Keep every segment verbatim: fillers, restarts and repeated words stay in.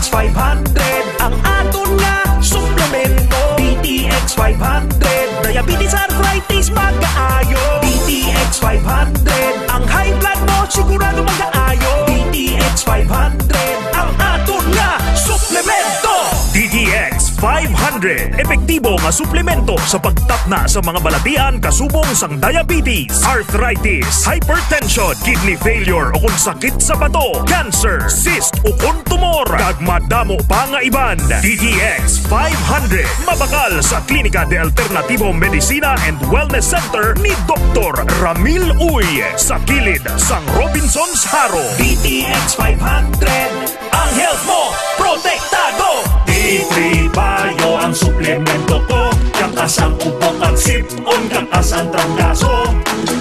X five hundred, ang aton nga suplemento. D T X five hundred, diabetes, arthritis, magkaayo. D T X five hundred, ang high blood mo sigurado magkaayo. D T X five hundred, ang aton nga suplemento. D T X five hundred, epektibo nga suplemento sa pagtapna sa mga balatian kasubong sang diabetes, arthritis, hypertension, kidney failure, o kung sakit sa bato, cancer, cyst, o kung tumor, kag madamo pa nga iban. D T X five hundred, mabakal sa Klinika de Alternativo Medicina and Wellness Center ni Doktor Ramil Uy, sa kilid sang Robinsons Jaro. D T X five hundred, ang health mo protektado. D three Bio ang suplemento ko, kakas ang ubo kag sip-on, kakas ang trangkaso.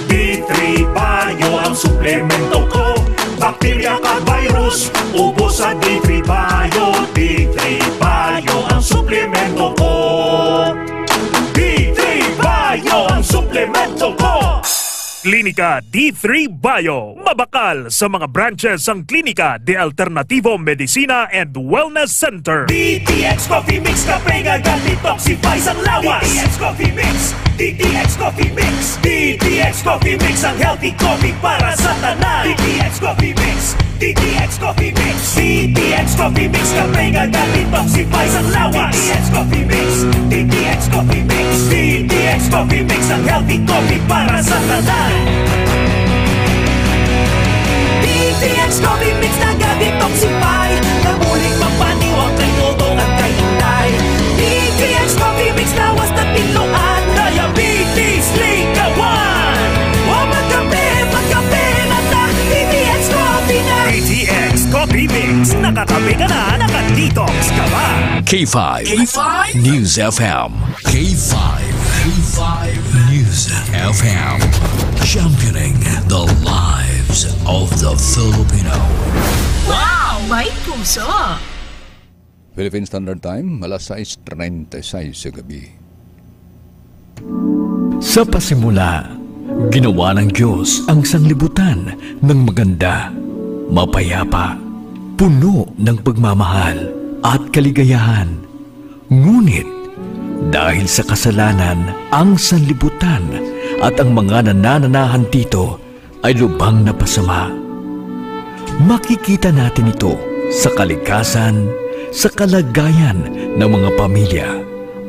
D three Bio ang suplemento ko, bakterya kag virus, ubos sa D three Bio. D three Bio ang suplemento ko. D three Bio ang suplemento ko. Klinika D three Bio, mabakal sa mga branches sang Klinika de Alternativo Medicina and Wellness Center. D T X Coffee Mix, kape nga ga-detoxify sang lawas. D T X Coffee Mix, D T X Coffee Mix, D T X Coffee Mix, ang healthy coffee para sa tanan. D T X Coffee Mix, D T X Coffee Mix, D T X Coffee Mix, kape nga ga-detoxify sang lawas. D T X Coffee Mix, D T X Coffee Mix, D T X Coffee Mix, ang healthy coffee para sa tanan. D T X Coffee Mix naga-detoxify, nabulig magpaniwang kay Dodong at kay Inday. D T X Coffee Mix lawas na tinloan, diabetes likawan. Wa magkape, magkape na ta, D T X Coffee na. D T X Coffee Mix, nakakape ka na, naka-detox ka pa. K five K five News F M. K five, K five News F M, championing the lives of the Filipino. Wow! May puso! Philippine Standard Time, alas sais treinta y seis sa gabi. Sa pasimula, ginawa ng Diyos ang sanglibutan ng maganda, mapayapa, puno ng pagmamahal at kaligayahan. Ngunit, dahil sa kasalanan, ang sanlibutan at ang mga nanananahan dito ay lubhang napasama. Makikita natin ito sa kalikasan, sa kalagayan ng mga pamilya,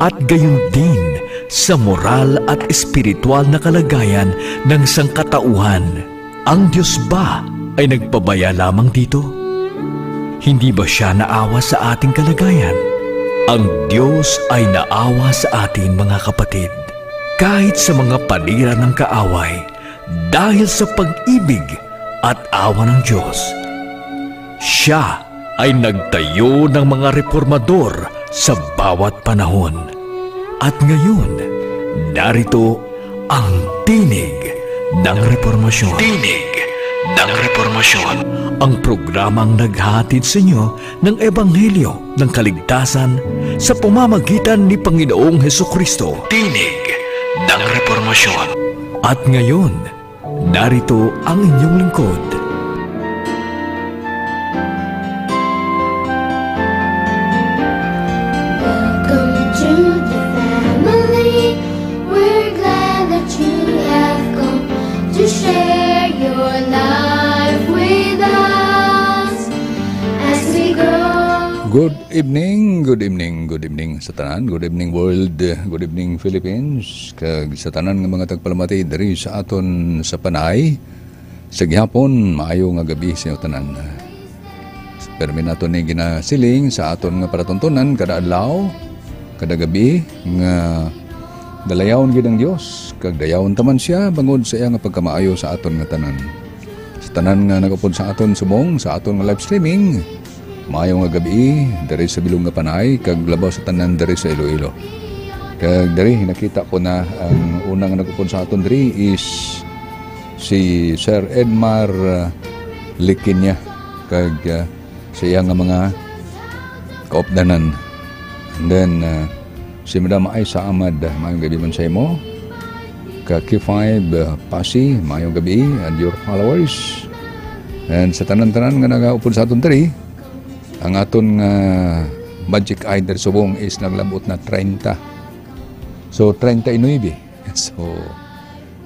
at gayon din sa moral at espiritual na kalagayan ng sangkatauhan. Ang Diyos ba ay nagpabaya lamang dito? Hindi ba siya naawa sa ating kalagayan? Ang Diyos ay naawa sa atin, mga kapatid. Kahit sa mga panira ng kaaway, dahil sa pag-ibig at awa ng Diyos, siya ay nagtayo ng mga reformador sa bawat panahon. At ngayon, narito ang Tinig ng Reformasyon. Tinig ng Reformasyon. Ang programang naghahatid sa inyo ng Ebanghelyo ng kaligtasan sa pamamagitan ni Panginoong Hesukristo. Tinig ng Reformasyon. At ngayon, narito ang inyong lingkod. Welcome to the family. We're glad that you have come to share your life with us as we grow. Good evening, good evening, good evening sa tanan. Good evening, world. Good evening, Philippines. Kag sa tanan nga mga tagpalamati diri sa aton sa Panay. Sa gihapon, maayo nga gabi sa inyo tanan. Permi nato ni ginasiling sa aton nga palatuntunan kada adlaw, kada gabi, nga dalayawon gid ang Dios, kag dayawon ta man siya bangod sa iya nga pagkamaayo sa aton nga tanan. Sa tanan nga nag-upod sa aton subong sa aton nga live streaming, maayo nga gabi diri sa bilog nga Panay, kag labaw sa tanan diri sa Iloilo. Kag diri, nakita ko na ang una nga nag-upod sa aton diri is si Sir Edmar, uh, Liquiña, kag, uh, sa iya nga mga kaupdanan. And then, uh, si Madam Aisa Ahmad, uh, maayong gabi man sa imo. Ka Q five, uh, Pasi, maayong gabi, and your followers. And sa tanan-tanan nga nagaupod sa aton diri, Ang aton nga magic eye diri subong is naglabot na treinta. So, treinta y nuebe. So,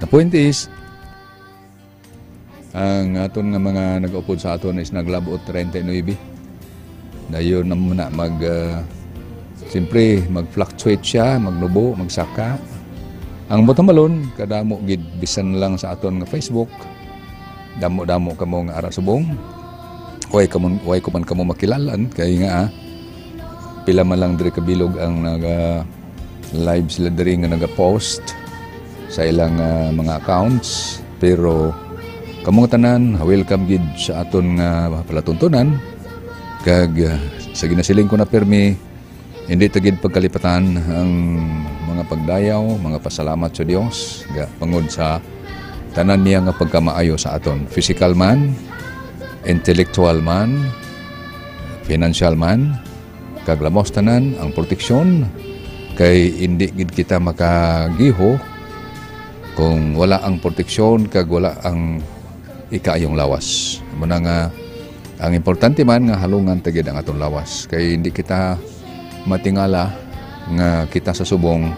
the point is, ang aton nga mga nag-upod sa aton is naglabot treinta y nuebe. Dayon na muna mag, ah, siyempre, mag-fluctuate siya, magnubo, magsaka. Ang buot hambalon, kadamo gid, bisan lang sa aton nga Facebook, damo-damo kamo nga ara subong. Way kamo, way ko man kamo makilalan, kay nga, ah, pila man lang diri kabilog ang naga-live sila diri nga naga-post sa ilang, ah, mga accounts. Pero kamo nga tanan, welcome gid sa aton nga palatuntunan. Kag, ah, sa ginasiling ko na pirmi, hindi ta gid pagkalipatan ang mga pagdayaw, mga pasalamat sa Dios, ga-, bangod sa tanan niya nga pagkamaayo sa aton, physical man, intellectual man, financial man, kag labaw sa tanan ang proteksyon, kay hindi gid kita makagiho kung wala ang proteksyon kag wala ang ikaayong lawas. Amo na nga, ang importante man nga halungan ta gid ang aton lawas, kay hindi kita matingala nga kita sa subong,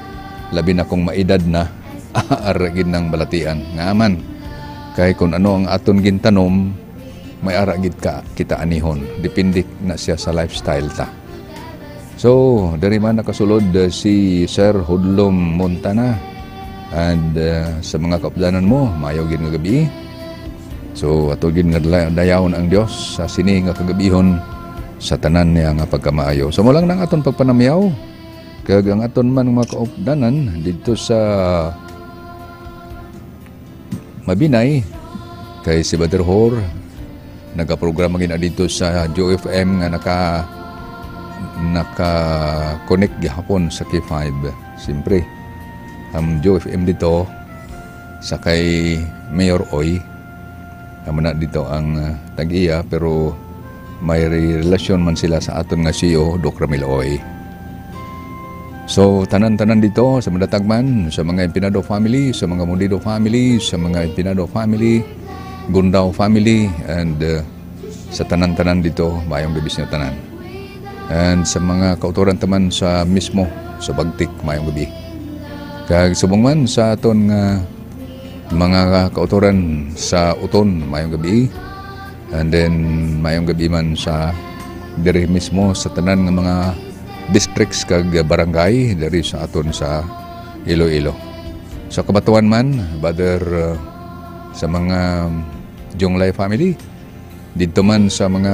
labi na kung maedad na, ara gid nang balatian. Nga man, kay kun ano ang aton gintanom, may ara gid ka kita anihon. Depende na siya sa lifestyle ta. So, diri man nakasulod, uh, si Sir Hudlom Montana. And, uh, sa mga kaupdanan mo, maayo gid nga gabi. So, ato gid nga dala-, dayawon ang Dios sa sini nga kagabihon sa tanan niya nga pagkamaayo. So, mo lang nang aton pagpanamyaw, kag ang aton man mga kaupdanan didto sa Mabinay, kay si Brother Hor, nagaprograma gina dito sa Joy F M nga naka-, naka-connect gihapon sa K five. Siyempre, ang Joy F M dito sa kay Mayor Oy. Amo na dito ang, ah, tag-iya, pero may re-, relasyon man sila sa aton nga C E O, Doc Ramil Oy. So, tanan-tanan dito, sa Mandatag man, sa mga Empeñado family, sa mga Mundido family, sa mga Empeñado family, Gundao family, and, uh, sa tanan-tanan dito, maayong gabi sa inyo tanan. And sa mga kautoran taman sa mismo, sa Bagtik, maayong gabi. Kag subong man sa aton nga mga kautoran sa Uton, maayong gabi. And then, maayong gabi man sa diri mismo sa tanan nga mga districts kag barangay diri sa aton sa Iloilo. Sa kabatuan man, Brother, uh, sa mga Jonglay family, didto man sa mga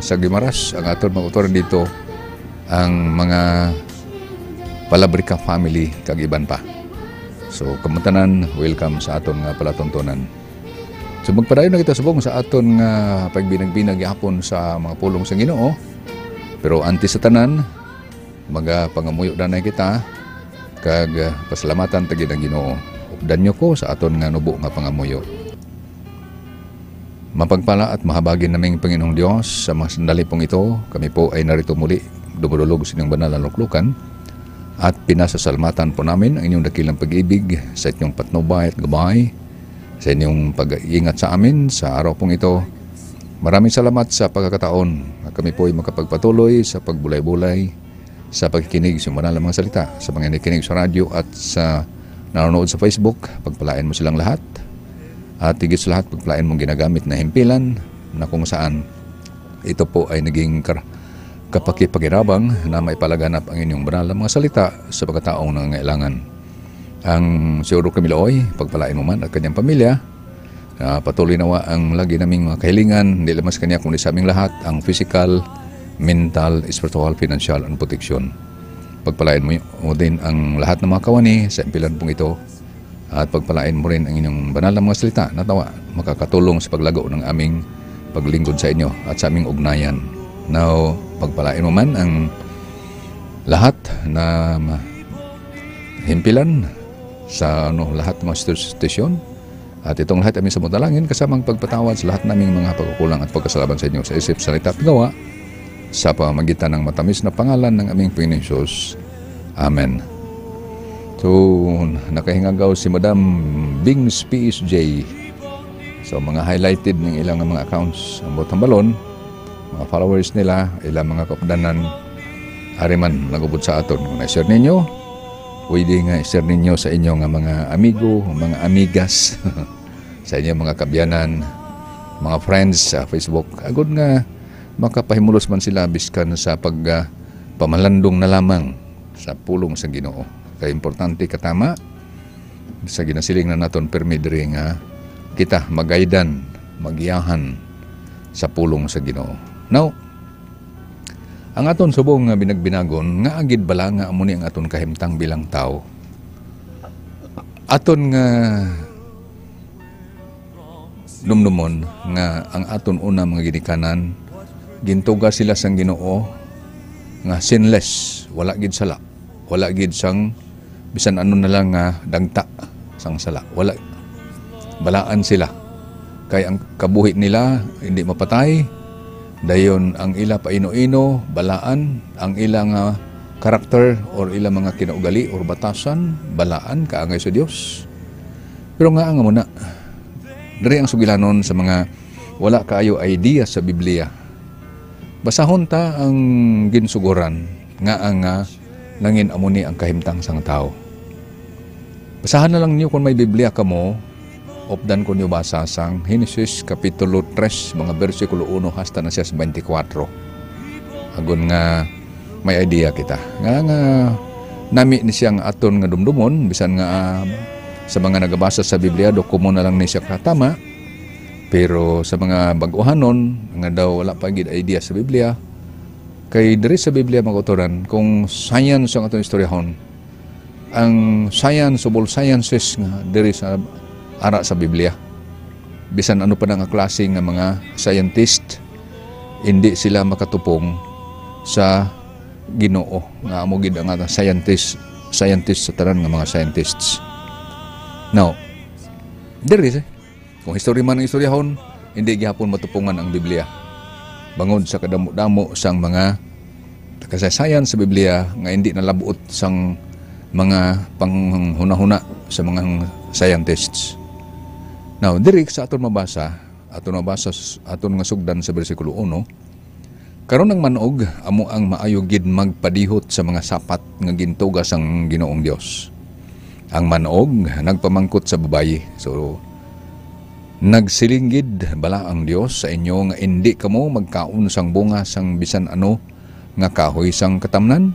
sa Guimaras, ang aton mga kautoran dito, ang mga Palabrica family kag iban pa. So, kamo tanan, welcome sa aton nga palatuntunan. So, magpadayon na kita subong sa aton nga pagbinag-binag gihapon sa mga pulong sa Ginoo. Pero antes sa tanan, magapangamuyo danay kita, kag, ah, pasalamatan ta gid ang Ginoo. Updan niyo ko sa aton nga nubo nga pangamuyo. Mapagpala at mahabagin naming Panginoong Dios, sa mga sandali pong ito, kami po ay narito muli, dumudulog sa inyong banal na luklukan, at pinasasalamatan po namin ang inyong dakilang pag-ibig sa inyong patnubay at gabay, sa inyong pag-iingat sa amin sa araw pong ito. Maraming salamat sa pagkakataon na kami po ay makapagpatuloy sa pagbulay-bulay sa pagkikinig sa banal na mga salita, sa mga nakikinig sa radyo at sa nanonood sa Facebook. Pagpalain mo silang lahat. At higit sa lahat, pagpalain mong ginagamit na himpilan na kung saan ito po ay naging kar-, kapakipagirabang na maipalaganap ang inyong banal na mga salita sa pagkataong nangangailangan. Ang Senador Camilo Oy, pagpalain mo man at kanyang pamilya, ah, patuloy nawa ang lagi naming mga kahilingan, hindi lamang sa kanya, kundi sa aming lahat, ang physical, mental, spiritual, financial, and protection. Pagpalain mo, mo din ang lahat ng mga kawani sa impilan pong ito, at pagpalain mo rin ang inyong banal na mga salita na tawa makakatulong sa paglago ng aming paglingkod sa inyo at sa aming ugnayan. Now, pagpalain mo man ang lahat na ma-, himpilan sa, ano, lahat ng mga sitwasyon. At itong lahat, aming samot dalangin, kasamang pagpatawad sa lahat naming mga pagkukulang at pagkasalaban sa inyo sa isip, salita, at gawa, sa pamamagitan ng matamis na pangalan ng aming Panginoon Jesus. Amen. So, nakahingagaw si Madam Bings P S J. So, mga highlighted ng ilang mga accounts. Ang buot hambalon, mga followers nila, ila mga kaupdanan, ari man nagubod sa aton. Kung na-share ninyo, pwede nga i-share ninyo sa inyo nga mga amigo, mga amigas, sa inyo mga kabyanan, mga friends sa Facebook. Agod nga makapahimulos man sila biskan sa pag, ah, pamalandong na lamang sa pulong sa Ginoo. Kay importante katama sa ginasiling na naton permi diri nga kita magaydan, magiyahan sa pulong sa Ginoo. Now, ang aton subong nga binagbinagon, nga agid bala nga amo ni ang aton kahimtang bilang tawo? Aton nga dumdumon nga ang aton una mga ginikanan, gintuga sila sang Ginoo nga sinless, wala gid sala, wala gid sang bisan ano na lang nga dagta sang sala. Wala, balaan sila. Kay ang kabuhi nila hindi mapatay, dayon ang ila paino-ino, balaan, ang ila nga karakter or ila mga kinaugali or batasan, balaan, kaangay sa Dios. Pero nga nga muna, diri ang sugilanon sa mga wala kaayo idea sa Biblia. Basahon ta ang ginsugoran nga ang, ah, nangin amo ni ang kahimtang sang tawo. Basahan na lang niyo kung may Biblia kamo, updan ko niyo basa sang Henesis Kapitulo tres, mga bersikulo uno hasta na siya sa twenty-four. Agon nga may idea kita. Nga, nga nami ni siya nga aton nga dumdumon, bisan nga, ah, sa mga nagabasa sa Biblia, do common na lang ni siya katama. Pero sa mga bag-ohanon, nga daw wala pa gid idea sa Biblia, kay diri sa Biblia, mga kautoran, kung science ang aton istoryahon, ang science of all sciences nga diri sa ara sa Biblia, bisan ano pa na nga klase nga mga scientist, hindi sila makatupong sa Ginoo, nga amo gid ang, ah, scientist, scientist sa tanan nga mga scientists. Now, diri, kung history man ang istoryahon, hindi gihapon matupungan ang Biblia bangod sa kadamo-damo sang mga kasaysayan sa Biblia nga hindi nalabot sang mga panghunahuna sa mga scientists. Now, diri sa aton mabasa, aton mabasa s-, aton nga sugdan sa bersikulo uno, karon ang man-og amo ang maayo gid magpadihot sa mga sapat nga gintuga sang Ginoong Dios. Ang man-og nagpamangkot sa babayi. So, nagsiling gid bala ang Dios sa inyo nga indi kamo magkaon sang bunga sang bisan ano nga kahoy sang katamnan?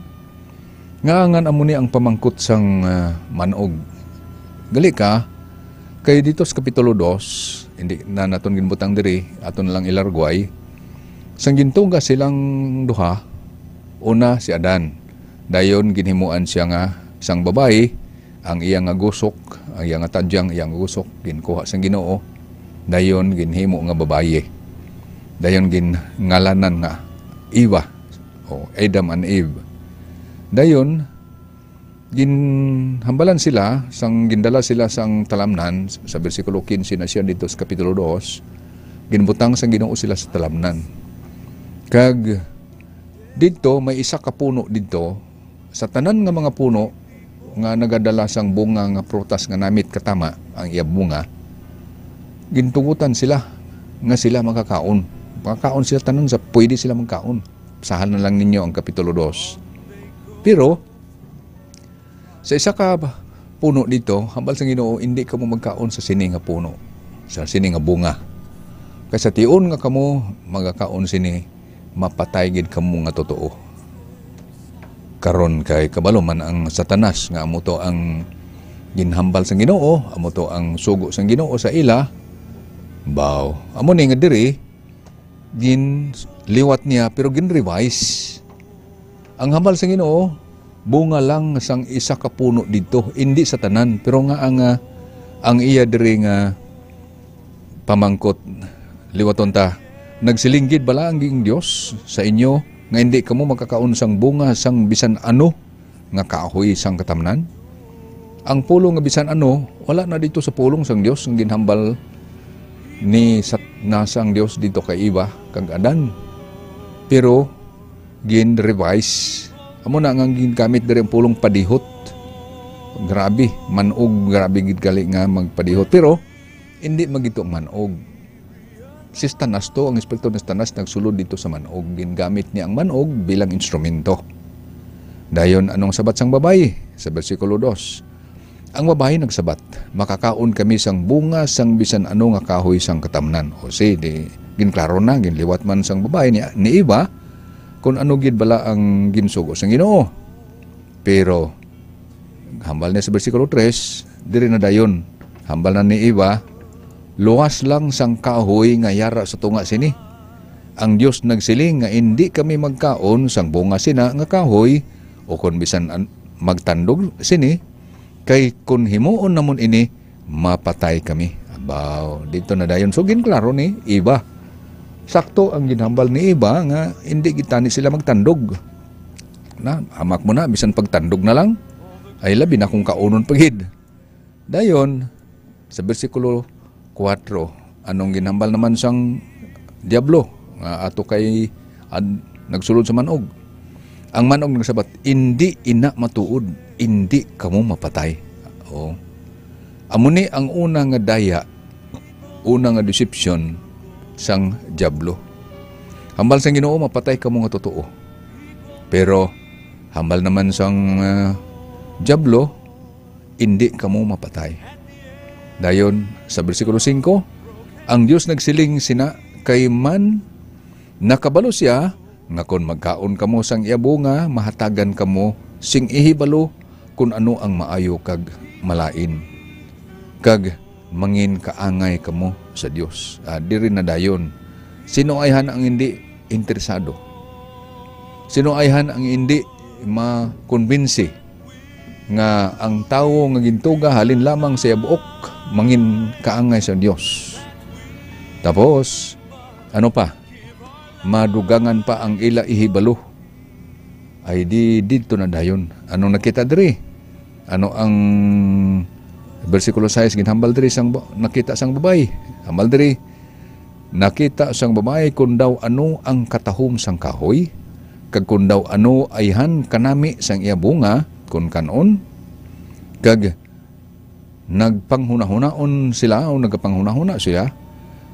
Nga ngan amo ni ang pamangkot sang, ah, man-og. Gali ka, kay dito sa Kapitulo dos, hindi na naton ginbutang diri, aton lang ilargway. Sang gintuga silang duha, una si Adan, dayon ginhimuan siya nga sang babayi, ang iya nga gusok, ang iya nga tadyang, iya nga gusok, ginkuha sang Ginoo, dayon ginhimo nga babayi. Dayon ginngalanan nga Eva, o Adam and Eve. Dayon, ginhambalan sila, sang gindala sila sang talamnan, sa bersikulo quince na siya dito sa Kapitulo dos, ginbutang sang Ginoo sila sa talamnan. Kag didto, may isa ka puno didto, sa tanan nga mga puno nga nagadala sang bunga nga prutas nga namit katama ang iya bunga, gintugutan sila nga sila makakaon. Makakaon sila tanan sa pwede sila magkaon. Basahan na lang ninyo ang Kapitulo dos. Pero, sa isa ka puno dito, hambal sa Ginoo, "Hindi kamo magkaon sa sini nga puno, sa sini nga bunga. Kay sa tion nga kamo magakaon sini, mapatay gid kamo nga totoo." Karon kay kabalo man ang Satanas nga amo to ang ginhambal sang Ginoo, amo to ang sugo sang Ginoo sa ila. Baw, amo ni nga diri, ginliwat niya, pero gin-revise. Ang hambal sa Ginoo, bunga lang sang isa ka puno didto, indi sa tanan. Pero nga ang, ah, ang iya diri nga pamangkot, liwaton ta, "Nagsiling gid bala ang Ginoong Dios sa inyo nga indi kamo makakaon sang bunga sang bisan ano nga kahoy sang katamnan?" Ang pulong nga bisan ano, wala na dito sa pulong sang Dios nga ginhambal ni Sat-, na sang Dios dito kay Eva kag Adan. Pero gin-revise. Amo na nga gingamit diri ang pulong padihot. Grabe, man-og, grabe gid gali nga magpadihot. Pero hindi magito ang man-og. Si Satanas to, ang espiritu ni Satanas nagsulod dito sa manog. Gingamit niya ang manog bilang instrumento. Dayon, anong sabat sang babayi? Sa bersikulo dos, ang babayi nagsabat, "Makakaon kami sang bunga sang bisan ano nga kahoy sang katamnan." O si, di, ginklaro na, ginliwat man sang babayi ni, ni Eva kung ano gid bala ang ginsugo sang Ginoo. Pero, hambal niya sa bersikulo tres, diri na dayon. Hambal na ni Eva, "Luwas lang sang kahoy nga yara sa tunga sini. Ang Dios nagsiling nga indi kami magkaon sang bunga sina nga kahoy, o kon bisan an-, magtandog sini, kay kon himuon namon ini, mapatay kami." Abaw, dito na dayon. So, ginklaro ni Eva. Sakto ang ginhambal ni Eva nga hindi gid tani sila magtandog. Na, hamak mo na, bisan pagtandog na lang, ay labi na kung kaunon pa gid. Dayon, sa bersikulo kuwatro, anong ginhambal naman sang Diablo nga ato kay ad-, nagsulod sa manog? Ang manog nagsabat, "Indi ina matuod, indi kamo mapatay." Oh. Amo ni ang una nga daya, una nga deception sang Diablo. Hambal sang Ginoo, mapatay kamo nga totoo. Pero hambal naman sang, ah, Diablo, indi kamo mapatay. Dayon, sa bersikulo singko, ang Dios nagsiling sina, kay man nakabalo sia nga kon magkaon kamo sang iya bunga, mahatagan kamo sing ihibalo kon ano ang maayo kag malain, kag mangin kaangay kamo sa Dios. Ah, diri na dayon. Sino ayhan ang hindi interesado? Sino ayhan ang hindi makumbinsi nga ang tawo nga gintuga halin lamang sa iya buok mangin kaangay sa Dios? Tapos, ano pa? Madugangan pa ang ila ihibalo. Ay di didto na dayon. Anong nakita diri? Ano ang bersikulo sais ginhambal diri sang ba-, nakita sang babayi? Hambal diri, nakita sang babayi kon daw ano ang katahom sang kahoy, kag kon daw ano ayhan kanami sang iya bunga kon kan-on, kag nagpanghunahunaon sila, o nagapanghunahuna sila,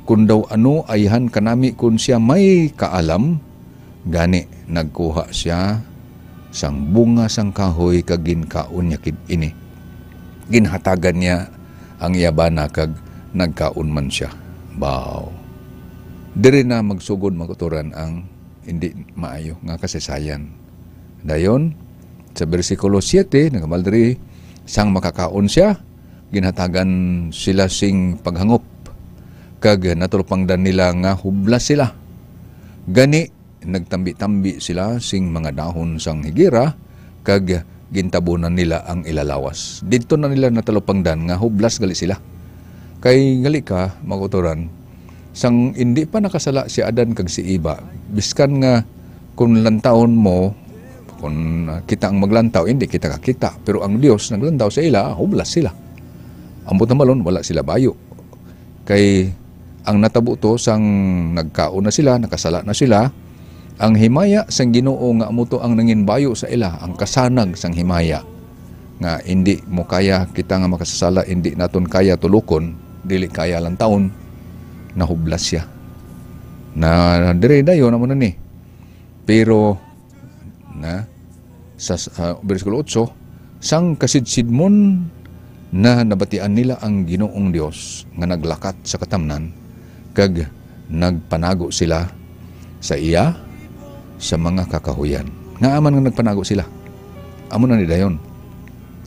kon daw ano ayhan kanami kon sia may kaalam. Gani, nagkuha sia sang bunga sang kahoy kag ginkaon niya kid ini. Ginhatagan niya ang iya bana kag nagkaon man sia. Baw. Diri na magsugod, mga kautoran, ang hindi maayo nga kasaysayan. Dayon, sa bersikulo siete, naghambal diri, sang makakaon sia, ginhatagan sila sing paghangop, kag natalupangdan nila nga hublas sila. Gani, nagtambi-tambi sila sing mga dahon sang higera, kag gintabunan nila ang ila lawas. Didto na nila natalupangdan nga hublas gali sila. Kay gali ka, mga kautoran, sang indi pa nakasala si Adan kag si Eva, biskan nga kun lantawon mo, kun, ah, kita ang maglantaw, indi kita kakita. Pero ang Dios naglantaw sa ila, hublas sila. Ambot na malon, wala sila bayo. Kay ang natabo to, sang nagkaon na sila, nakasala na sila, ang himaya sang Ginoo nga amo to ang nanginbayo sa ila, ang kasanag sang himaya, nga indi mo kaya, kita nga makasasala, indi naton kaya tulukon, dili kaya lantawon, nahublas sia. Na diri dayon, amo na ni. Pero, na, sa, sa bersikulo otso, sang kasidsidmon na nabatian nila ang Ginoong Dios nga naglakat sa katamnan, kag nagpanago sila sa iya sa mga kakahuyan. Ngaa man nga nagpanago sila? Amo na ni dayon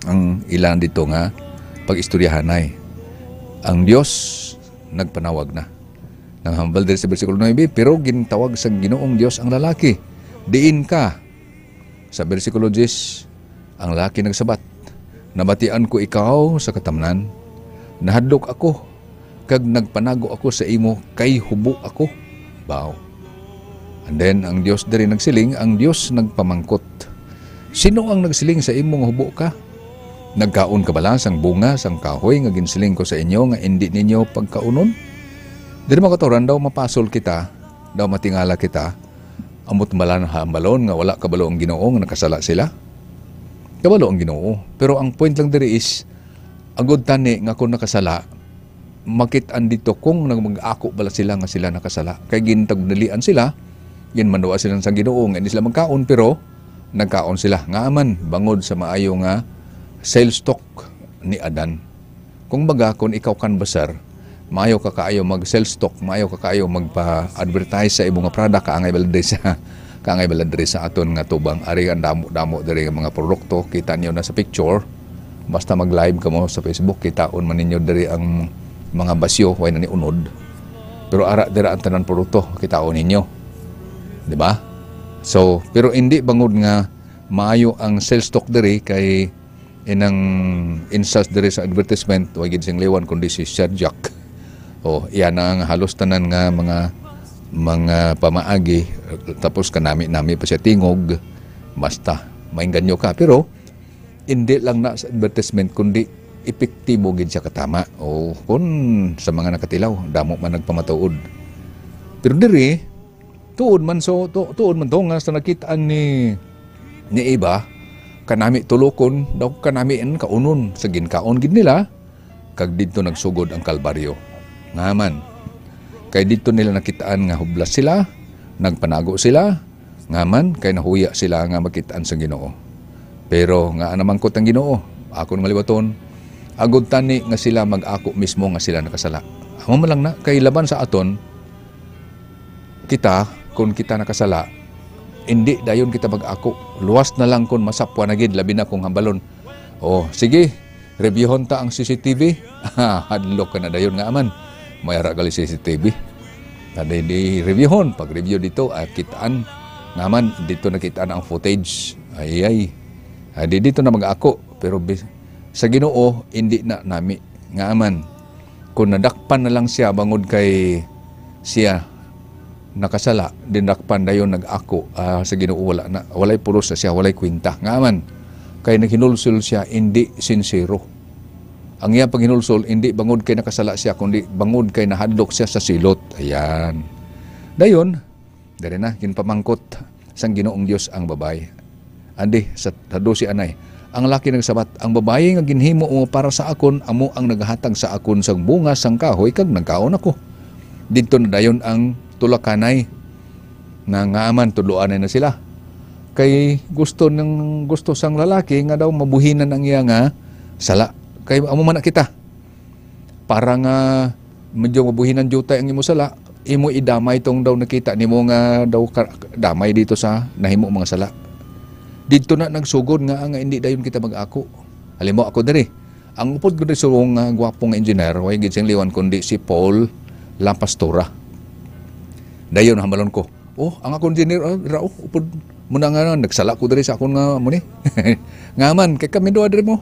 ang ilan dito nga pag-istoryahanay. Ang Dios nagpanawag na. Nanghambal diri sa bersikulo nuebe, pero gintawag sang Ginoong Dios ang lalaki. "Diin ka?" Sa bersikulo diyes, ang lalaki nagsabat, "Nabatian ko ikaw sa katamnan. Nahadlok ako, kag nagpanago ako sa imo, kay hubo ako." Baw. And then, ang Dios diri nagsiling, ang Dios nagpamangkot, "Sino ang nagsiling sa imo nga hubo ka? Nagkaon ka bala sang bunga sang kahoy nga ginsiling ko sa inyo nga indi ninyo pagkaunon?" Diri, mga kautoran, daw mapasol kita, daw matingala kita, ambot bala na hambalon nga wala kabalo ang Ginoo nga nakasala sila? Kabalo ang Ginoo. Pero ang point lang diri is, agod tani nga kung nakasala, makit-an dito kung nag-, mag-ako bala sila nga sila nakasala. Kay gintagdalian sila, ginmanduan sila sa Ginoo nga hindi sila magkaon, pero nagkaon sila. Ngaa man, bangod sa maayo nga sales talk ni Adan. Kung baga, kung ikaw kanbasar, maayo ka kaayo mag-sales talk, maayo ka kaayo magpa-advertise sa imo nga product, kaangay bala diri sa, kaangay bala diri sa aton nga tubang. Ari ang damo-damo diri nga mga produkto, kita niyo na sa picture. Basta mag-live kamo sa Facebook, kitaon man ninyo diri ang mga basyo, way na ni unod. Pero ara dira ang tanan produkto, kitaon ninyo. Di ba? So, pero hindi bangod nga maayo ang sales talk diri kay inang insult diri sa advertisement, wa gid sing liwan kundi si Sir Jack. Oh, iya na ang halos tanan nga mga, mga pamaagi, tapos kanami-nami pa siya tingog. Basta, maengganyo ka. Pero, hindi lang na sa advertisement, kundi epektibo gid siya katama. O, kun sa mga nakatilaw, damo man nagpamatuod. Pero diri, tuod man so, tu-, tuod man to nga sa nakit-an ni, ni Eva, kanami tulokon, daw kanami ang kaunon sa ginkaon gid nila, kag didto nagsugod ang Kalbaryo. Nga man, kay didto nila nakit-an nga hublas sila, nagpanago sila, nga man, kay nahuya sila nga makit-an sa Ginoo. Pero nga namangkot ang Ginoo, akon nga liwaton, agod tani nga sila mag-ako mismo nga sila nakasala. Amo man lang na, kay laban sa aton, kita, kun kita nakasala, indi dayon kita mag-ako. Luwas na lang kun masapwa na gid, labi na kung hambalon. O, sige, reviewhon ta ang C C T V. Hadlok ka na dayon nga aman. May ara gali C C T V. Tadi di reviewhon, pag-review dito, ah, kitaan. Nga man, dito nakitaan ang footage. Ay, ay. Ah, di dito na mag-ako. Pero bis-, sa Ginoo, hindi na nami. Nga man, kung nadakpan na lang siya bangod kay siya nakasala, dinakpan dayon nag-ako, ah, sa Ginoo, wala na, walay pulos na siya, walay kwenta. Nga man, kay naghinulsol siya, hindi sincero. Ang iyang paghinulsol, hindi bangod kay nakasala siya, kundi bangod kay nahadlok siya sa silot. Ayan. Dayon, diri na, ginpamangkot sang Ginoong Dios ang babayi. Andi, sa, sa dose anay, ang laki nagsabat, "Ang babayi nga ginhimo mo para sa akon, amo ang naghatag sa akon sang bunga sang kahoy, kag nagkaon ako." Didto na dayon ang tulakanay, na nga man, tudloanay na sila. Kay gusto ng, gusto sang lalaki nga daw mabuhinan ang iya nga sala. Kay amo man na kita. Para nga medyo mabuhinan diutay ang imo sala, imo idamay tong daw nakita nimo nga daw ka-, damay dito sa nahimo mga sala. Didto na nagsugod nga, nga hindi dayon kita mag-ako. Halimbawa, ako diri, ang upod ko diri subong nga gwapo nga engineer, way gid sing liwan kundi si Paul La Pastora. Dayon, hambalon ko, "Oh, ang akong engineer, oh, dira, oh, upod mo na nga, nagsala ko diri sa akon nga, mo ni." Nga man, kay kami duha diri mo.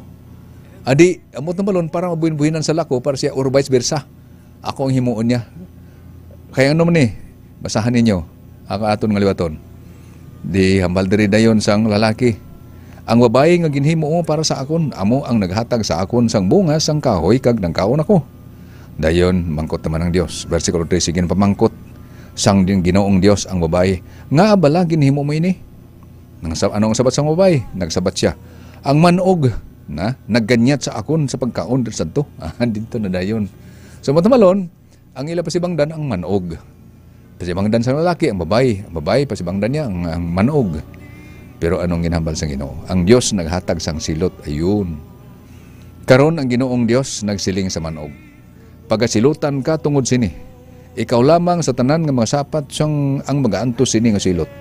Adi, amot na balon para mabuhin-buhinan sa lako para siya or vice versa. Ako ang himuon niya. Kaya ano man eh, basahan ninyo ang aton nga liwaton. Di hambal diri dayon sang lalaki, "Ang babayi nga ginhimo mo para sa akon, amo ang naghatag sa akon sang bunga sang kahoy kag nagkaon ako." Dayon, mangkot naman ang Dios. Bersikulo trese, ginpamangkot sang din Ginoong Dios ang babayi, "Ngaa bala ginhimo mo ini?" Nang sa, ano ang sabat sang babayi? Nagsabat siya, "Ang manog na nagganyat sa akon sa pagkaon diri sadto." Ah, didto na dayon. So, matumalon, ang ila pasibangdan ang manog. Pasibangdan sa lalaki ang babayi. Ang babayi, pasibangdan niya ang, ang manog. Pero anong ginhambal sang Ginoo? Ang Dios naghatag sang silot. Ayun. Karon ang Ginoong Dios nagsiling sa manog, "Pagasilutan ka tungod sini. Ikaw lamang sa tanan nga mga sapat sang ang magaantos sini nga silot.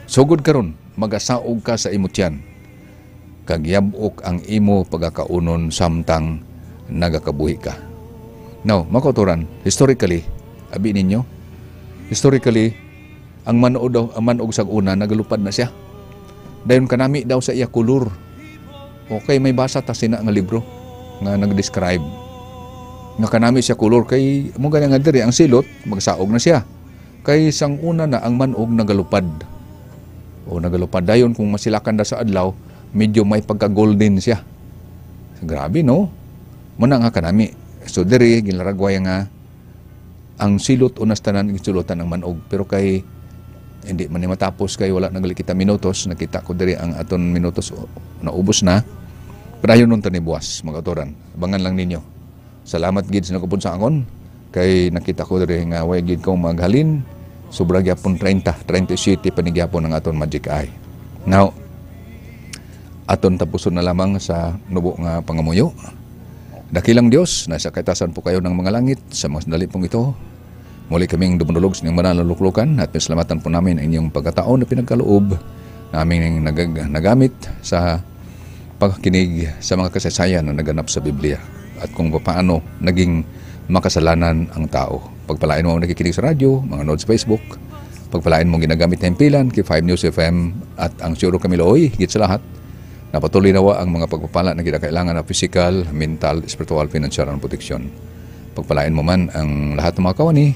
Sugod karon, magasaog ka sa imo tiyan, kag yab-ok ang imo pagakaunon samtang nagakabuhi ka." Now, mga kautoran, historically, abi ninyo, historically, ang manog daw, ang manog sa una, nagalupad na siya. Dayon kanami daw sa iya kulor. Okay, may basa ta sina nga libro nga nag-describe nga kanami siya kulor, kay mo gani nga diri ang silot, magsaog na siya. Kay sang una na ang manog nagalupad. O nagalupad dayon, kung masilakan na sa adlaw, medyo may pagka-golden siya. Grabe, no? Muna nga kanami. So, diri, ginlaragway nga ang silot unas tanan ginsilutan ang manog, pero kay hindi man ni matapos kay wala na gali kita minutos, nakita ko diri ang aton minutos o, naubos na. Padayon nun tani buwas, mga kautoran. Abangan lang ninyo. Salamat gid sa nagkupon sa akon, kay nakita ko diri nga way gid ko maghalin. Sobra gyapon treinta, treinta y siete pa ni gyapon ang aton Magic Eye. Now, aton tapuson na lamang sa nubo nga pangamuyo. Dakilang Dios, nasa kaitasan po kayo ng mga langit, sa mga sandali pong ito, muli kaming dumulog sa inyong banal na luklukan at pinasalamatan po namin ang inyong pagkataon na pinagkaloob naming nagag- nagamit sa pagkinig sa mga kasaysayan na naganap sa Biblia at kung paano naging makasalanan ang tao. Pagpalain mo ang nakikinig sa radyo, mga nod sa Facebook. Pagpalain mo ang ginagamit na himpilan, K five News F M, at ang Sure Kami Looy, higit sa lahat, napatuloy nawa ang mga pagpapala na kinakailangan na pisikal, mental, espiritual, pinansyal, ang proteksyon. Pagpalain mo man ang lahat ng mga kawani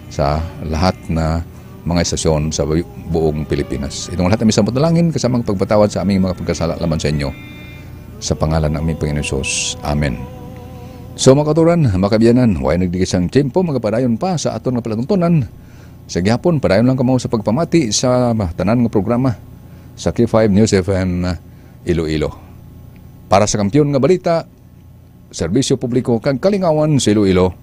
sa lahat na mga estasyon sa bu- buong Pilipinas. Itong lahat ang isang panalangin kasamang pagpatawad sa aming mga pagkasala laman sa inyo. Sa pangalan ng aming Panginoon Jesus. Amen. So, mga kauturan, mga kaabyanan, way nagdigis ang tiyempo, magapadayon pa sa aton nga palatuntunan. Sa gihapon, padayon lang kamo sa pagpamati sa tanan nga programa sa K five News F M Iloilo. Para sa Kampiyon nga Balita, Serbisyo Publiko kag Kalingawan sa Iloilo,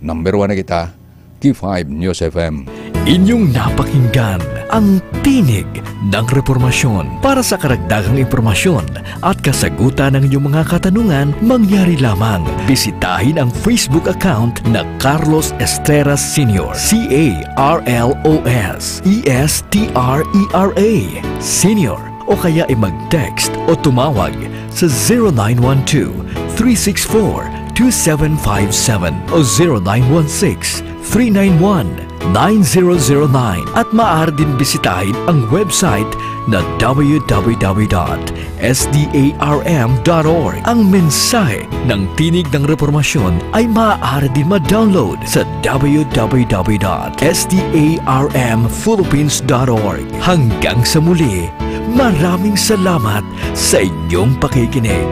number one na kita, K five News F M. Inyong napakinggan ang Tinig ng Reformasyon. Para sa karagdagang impormasyon at kasagutan ng inyong mga katanungan, mangyari lamang bisitahin ang Facebook account na Carlos Estrera Senior, C A R L O S E S T R E R A Senior, o kaya i-mag-text o tumawag sa zero nine one two, three six four, two seven five seven o zero nine one six, three nine one, nine zero zero nine, at maaari din bisitahin ang website na w w w dot s d a r m dot org. Ang mensahe ng Tinig ng Reformasyon ay maaari din ma-download sa w w w dot s d a r m philippines dot org. Hanggang sa muli, maraming salamat sa inyong pakikinig.